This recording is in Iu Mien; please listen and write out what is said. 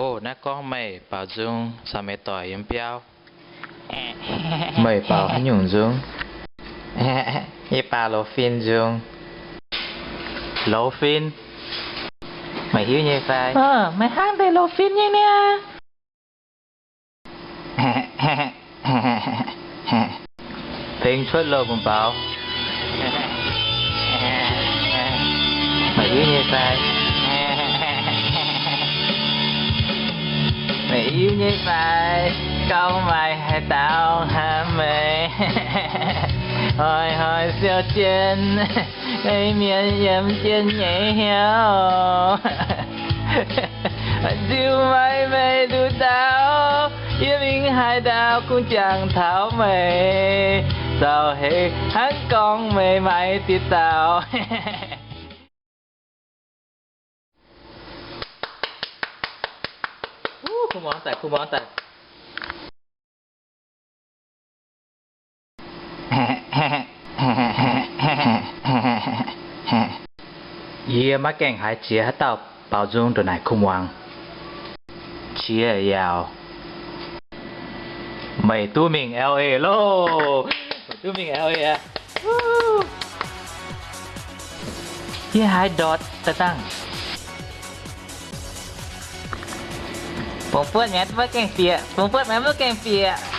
O, naaiv gorngv meih baaux nzung caux meih doic yiem biauv. Meih baaux haaix nyungc nzung? Yie baaux loz-fin nzung. Loz-fin? Meih hiuv nyei fai? Meih hnangv deix loz-fin nyei niaa. Pengx cuotv loh bun baaux. Meih hiuv nyei fai? Meih hiuv nyei fai? Gauh maaih haaix dauh hnamv meih, hnoi-hnoi siou jienv, ei mienh yiem jienv nyei hnyouv. Ziux maaih meih nduqc dauh, yie mingh haaix dauh kungx jangx taux meih, zaux heix hnangv gorngv meih maaih diqc dauh. Kuv muangx daaih, kuv muangx daaih. Yie maiv gaengh haiz jiex haaix dauh baaux nzung ndongc naaic kuv muangx. Qiex yaauc. Meih duqv mingh L A loh. Meih duqv mingh L A aqv. Yie haiz ndortc daaih dangh. Bungx buotv mi'aqv, maiv gaengh bieqc. Bungx buotv mi'aqv, maiv gaengh bieqc.